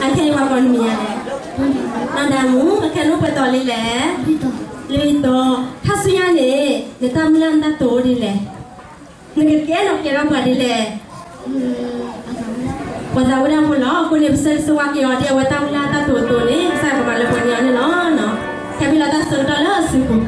အခဲအံၤပှၤကိးနမံၤယၤလဲၣ်. နီၢ်ဒၤမူ, အခဲနအိၣ်ပှဲၤသီလံလဲၣ်. လွံၢ်သီ. ခါဆူညါန့ၣ် နတၢ်မုၢ်လၢ်နတၢ်တိာ်အိၣ်ဒ်လဲၣ်. နကကဲထီၣ်ကဲထီၣ်ပှၤဒ်လဲၣ်. ပှၤသးဝံၣ်တၢ်ဖိလီၤ. အဃိန့ၣ် ပဆၢဂ့ၤဆၢဝါက့ၤအီၤဒ်အဝဲတၢ်မုၢ်လၢ်တၢ်တိာ်အသိးန့ၣ် ကစၢ်ယွၤကမၤလၢပှဲၤန့ၢ်အီၤန့ၣ်လီၤ. ကဲဘျုးလီၤတၢ်ဆၢကတီၢ်လၢအစုပူၤ.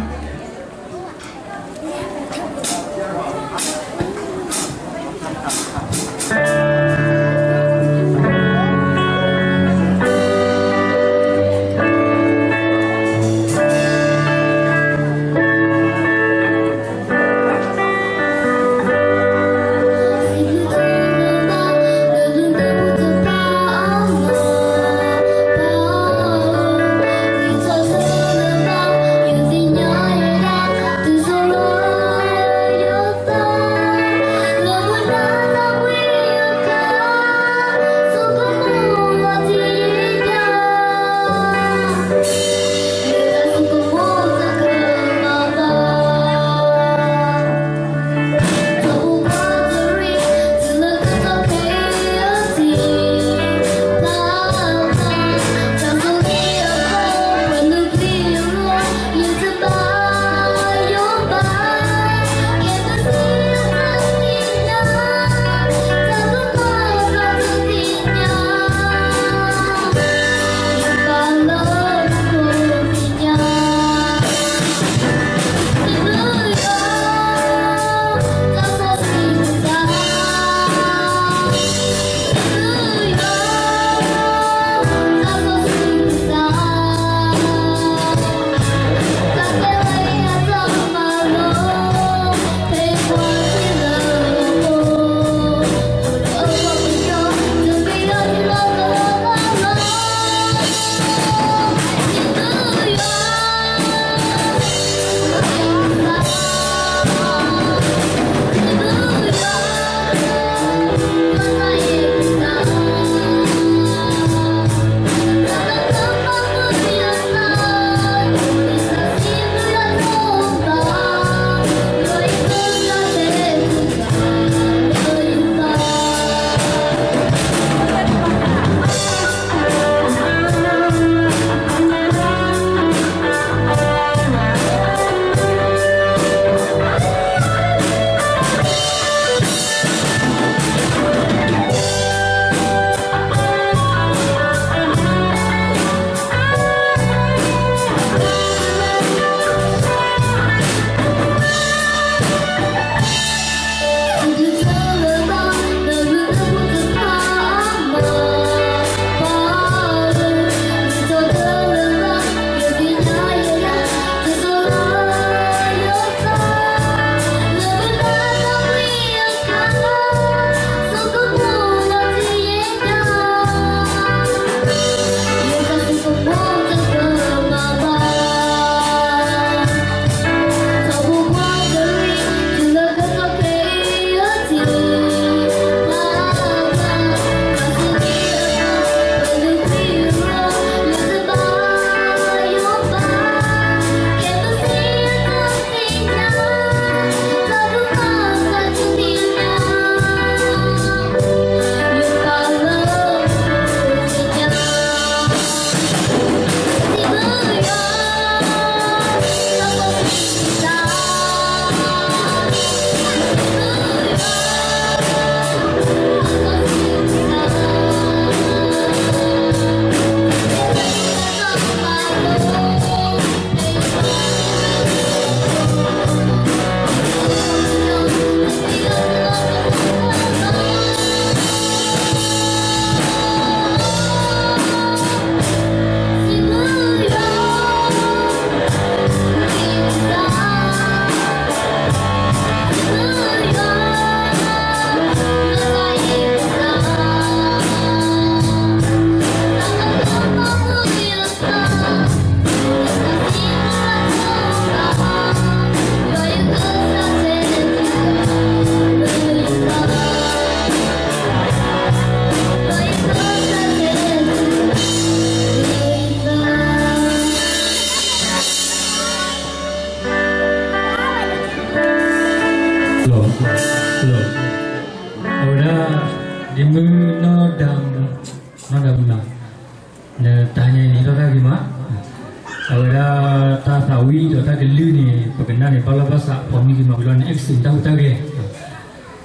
Hello, hello. အဝဲဒၣ် ဒ်မုၢ်နီၢ်ဒၤမူ, နီၢ်ဒၤမူနီၤ. နတၢ်ဟါညါအံၤန့ၣ် ဟဲထီၣ်တၢ်ဂ့ၤမး, အဝဲဒၣ်တၢ်သးဝံၣ်ဒီးတၢ်ကလုၢ်န့ၣ် ပကနၣ်န့ၣ် ဘၣ်လီၢ်ဘၣ်စး ဖီမံဂ့ၤမးဝံၤလီၤန့ၣ် အ့ၣ်ကစ့းန့ၣ် တၢ်ဟူးတၢ်ဂဲ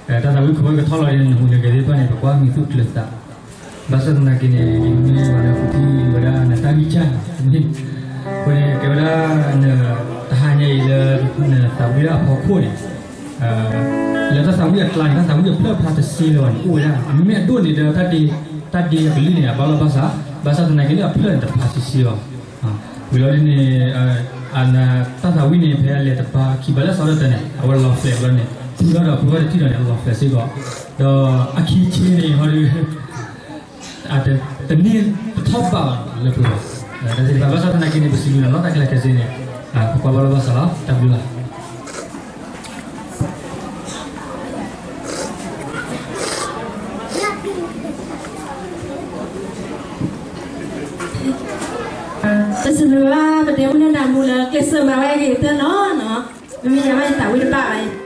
ၤ, တၢ်သးဝံၣ်ခိးဝဲကထီၣ်လီၤန့ၣ် နဟူးနဂဲၤသ့ၣ်တဖၣ်န့ၣ် ပကွၢ်မံၤသူၣ်ကျၢၤသး, ဘၣ်ဆၣ်သနာ်က့န့ၣ် မ့ၢ်ဝဲလၢဃုထံၣ်ဝဲဒၣ်နတၢ်ဂံၢ်စၢ်န့ၣ် အဃိန့ၣ် ကဲဝဲဒၣ်န တၢ်ဟါညါအံၤလၢ နသးဝံၣ်ဒၣ်အဖီခိၣ်န့ၣ် လၢတၢ်သးဝံၣ်အကျါန့ၣ် တၢ်သးဝံၣ်အဖျၢၣ်ဖျါတစ့လၢၤဘၣ်န့ၣ် အိၣ်ဝဲဒၣ် အမ့ၢ်အဒိၣ်န့ၣ်ဒီး တၢ်ဒ့အကလုၢ်န့ၣ် အဘၣ်လီၢ်ဘၣ်စး, ဘၣ်ဆၣ်သနာ်က့လၢအဖျၢၣ်န့ၣ် တဖျါဆံးဆံးဘၣ်. ဝံၤလီၤဒ်န့ၣ် တၢ်သးဝံၣ်န့ၣ် ဖဲအလဲၤတဘါခံဘါလၢအသီတၢ်တၢန့ၣ် အဝဲလီၤဖျဲးဘျီန့ၣ် ထူထီၣ်ဒီးဖိဂီၢ်တထံၣ်ဒီးန့ၣ် အလီၤဖျဲးစ့ၢ်ကီး, ဒီးအခံဆ့န့ၣ်ဟီဒီး တန့ၢ်တထီၣ်ဘၣ်ဘၣ်လၢပှဲၤဘၣ်. တၢ်သ့ၣ်တဖၣ်ဘၣ်ဆၣ်သနာ်က့န့ၣ် ပစံးဘျုးနၤလီၤ တၢ်ခဲလၢာ်ခဲဆ့န့ၣ် ပကွၢ်ဘၣ်လီၢ်ဘၣ်စးလီၤ တၢ်ဘျုးလီၤ. ပစံးဘျုးဘၣ် ပဒဲမုၣ်န့ၣ်နၤမူလၢကျဲးစၢးမၤဝဲအဂ့ၤကတၢၢ်နီၤ, မ့မ့ၢ်ယၤဘၣ်ယသးဝံၣ်တဘၣ်ဘၣ်အံၤ